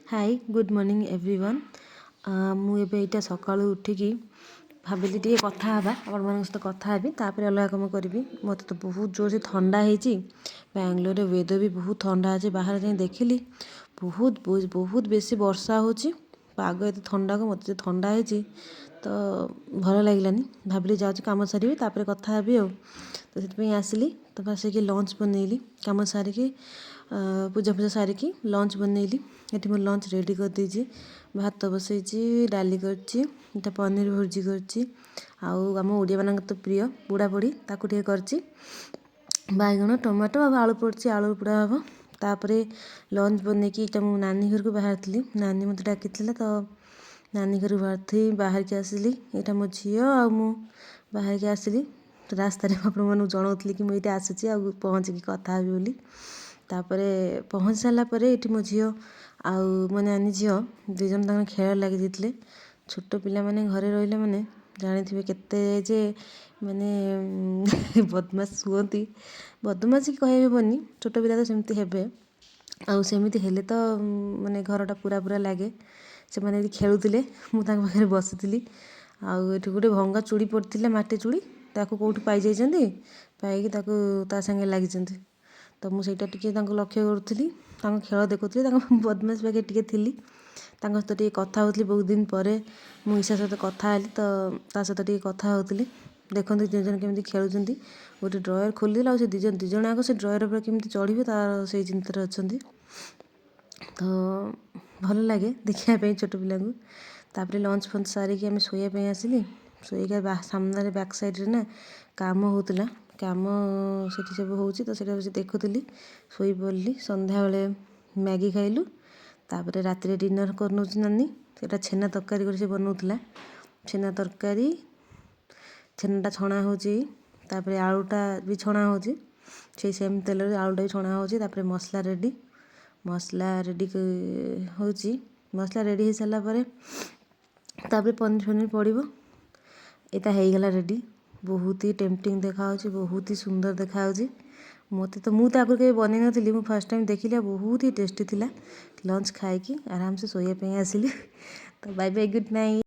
Hi, good morning everyone. ମୁଁ ଏବେ ଏଇଟା ସକାଳୁ ଉଠିକି ଭାବିଲି ଟିକେ କଥା ହେବା, ଆପଣମାନଙ୍କ ସହିତ କଥା ହେବି, ତାପରେ ଅଲଗା କାମ କରିବି। ମୋତେ ତ ବହୁତ ଜୋରସେ ଥଣ୍ଡା ହେଇଛି। ବାଙ୍ଗଲୋରରେ ୱେଦର ବି ବହୁତ ଥଣ୍ଡା ଅଛି। ବାହାରେ ଯାଇ ଦେଖିଲି, ବହୁତ ବହୁତ ବେଶୀ ବର୍ଷା ହେଉଛି। ପାଗ ଏତେ ଥଣ୍ଡାକୁ ମୋତେ ଯେ ଥଣ୍ଡା ହେଇଛି, ତ ଭଲ ଲାଗିଲାନି। ଭାବିଲି ଯାଉଛି କାମ ସାରିବି, ତାପରେ କଥା ହେବି। ଆଉ ତ ସେଥିପାଇଁ ଆସିଲି। ତ ଆସିକି ଲଞ୍ଚ ବନେଇଲି। କାମ ସାରିକି, ପୂଜା ଫୂଜା ସାରିକି ଲଞ୍ଚ ବନେଇଲି। ଏଠି ମୁଁ ଲଞ୍ଚ ରେଡ଼ି କରିଦେଇଛି। ଭାତ ବସେଇଛି, ଡାଲି କରିଛି, ଏଇଟା ପନିର ଭୁର୍ଜି କରିଛି, ଆଉ ଆମ ଓଡ଼ିଆମାନଙ୍କର ତ ପ୍ରିୟ ପୋଡ଼ା ପୋଡ଼ି, ତାକୁ ଟିକେ କରିଛି। ବାଇଗଣ, ଟମାଟୋ ଆଉ ଆଳୁ ପଡ଼ିଛି, ଆଳୁ ପୋଡ଼ା ହେବ। ତାପରେ ଲଞ୍ଚ ବନେଇକି ଏଇଟା ମୁଁ ନାନୀ ଘରକୁ ବାହାରିଥିଲି। ନାନୀ ମୋତେ ଡାକିଥିଲା, ତ ନାନୀ ଘରକୁ ବାହାରିଥିଲି, ବାହାରିକି ଆସିଲି। ଏଇଟା ମୋ ଝିଅ ଆଉ ମୁଁ ବାହାରିକି ଆସିଲି। ରାସ୍ତାରେ ମୁଁ ଆପଣମାନଙ୍କୁ ଜଣାଉଥିଲି କି ମୁଁ ଏଇଠି ଆସୁଛି ଆଉ ପହଞ୍ଚିକି କଥା ହେବି ବୋଲି। ତାପରେ ପହଞ୍ଚି ସାରିଲା ପରେ ଏଇଠି ମୋ ଝିଅ ଆଉ ମୋ ନାନୀ ଝିଅ ଦୁଇ ଜଣ ତାଙ୍କର ଖେଳ ଲାଗିଯାଇଥିଲେ। ଛୋଟ ପିଲାମାନେ ଘରେ ରହିଲେ ମାନେ ଜାଣିଥିବେ କେତେ ଯେ ମାନେ ବଦମାସ ହୁଅନ୍ତି। ବଦମାସି କହିହେବନି, ଛୋଟ ପିଲା ତ ସେମିତି ହେବେ। ଆଉ ସେମିତି ହେଲେ ତ ମାନେ ଘରଟା ପୁରା ପୁରା ଲାଗେ। ସେମାନେ ଏଠି ଖେଳୁଥିଲେ, ମୁଁ ତାଙ୍କ ପାଖରେ ବସିଥିଲି। ଆଉ ଏଠି ଗୋଟେ ଭଙ୍ଗା ଚୁଡ଼ି ପଡ଼ିଥିଲା, ମାଟି ଚୁଡ଼ି, ତାକୁ କେଉଁଠୁ ପାଇଯାଇଛନ୍ତି, ପାଇକି ତାକୁ ତା ସାଙ୍ଗେ ଲାଗିଛନ୍ତି। ତ ମୁଁ ସେଇଟା ଟିକେ ତାଙ୍କୁ ଲକ୍ଷ୍ୟ କରୁଥିଲି, ତାଙ୍କ ଖେଳ ଦେଖୁଥିଲି, ତାଙ୍କ ବଦମାସ ପାଖରେ ଟିକେ ଥିଲି, ତାଙ୍କ ସହିତ ଟିକେ କଥା ହେଉଥିଲି। ବହୁତ ଦିନ ପରେ ମୁଁ ଈଶା ସହିତ କଥା ହେଲି, ତ ତା ସହିତ ଟିକେ କଥା ହେଉଥିଲି। ଦେଖନ୍ତୁ, ଦୁଇ ଜଣ କେମିତି ଖେଳୁଛନ୍ତି। ଗୋଟେ ଡ୍ରୟର ଖୋଲିଦେଲେ ଆଉ ସେ ଦୁଇ ଜଣ, ଦୁଇ ଜଣ ଯାକ ସେ ଡ୍ରୟର ଉପରେ କେମିତି ଚଢ଼ିବେ, ତାର ସେଇ ଚିନ୍ତାରେ ଅଛନ୍ତି। ତ ଭଲ ଲାଗେ ଦେଖିବା ପାଇଁ ଛୋଟ ପିଲାଙ୍କୁ। ତାପରେ ଲଞ୍ଚ ଫଞ୍ଚ ସାରିକି ଆମେ ଶୋଇବା ପାଇଁ ଆସିଲି। ଶୋଇକି ସାମ୍ନାରେ ବ୍ୟାକ୍ ସାଇଡ଼୍ରେ ନା କାମ ହେଉଥିଲା, କାମ ସେଠି ସବୁ ହେଉଛି, ତ ସେଇଟା ବସି ଦେଖୁଥିଲି, ଶୋଇପଡ଼ିଲି। ସନ୍ଧ୍ୟାବେଳେ ମ୍ୟାଗି ଖାଇଲୁ। ତାପରେ ରାତିରେ ଡିନର୍ କରିନେଉଛି ନାନୀ। ସେଇଟା ଛେନା ତରକାରୀ କରି ସେ ବନାଉଥିଲା। ଛେନା ତରକାରୀ, ଛେନାଟା ଛଣା ହେଉଛି, ତାପରେ ଆଳୁଟା ବି ଛଣା ହେଉଛି। ସେଇ ସେମ୍ ତେଲରେ ଆଳୁଟା ବି ଛଣା ହେଉଛି। ତାପରେ ମସଲା ରେଡ଼ି, ମସଲା ରେଡ଼ି ହେଉଛି। ମସଲା ରେଡ଼ି ହେଇସାରିଲା ପରେ ତାପରେ ପନିର ଫନିର ପଡ଼ିବ। ଏଇଟା ହେଇଗଲା ରେଡ଼ି। ବହୁତ ହି ଟେମ୍ପଟିଂ ଦେଖାହେଉଛି, ବହୁତ ହି ସୁନ୍ଦର ଦେଖାହେଉଛି। ମୋତେ ତ, ମୁଁ ତ ଆଗରୁ କେବେ ବନେଇ ନଥିଲି, ମୁଁ ଫାର୍ଷ୍ଟ ଟାଇମ୍ ଦେଖିଲି ଆଉ ବହୁତ ହି ଟେଷ୍ଟି ଥିଲା। ଲଞ୍ଚ ଖାଇକି ଆରାମସେ ଶୋଇବା ପାଇଁ ଆସିଲି। ତ ବାଇ ବାଇ, ଗୁଡ଼୍ ନାଇଟ୍।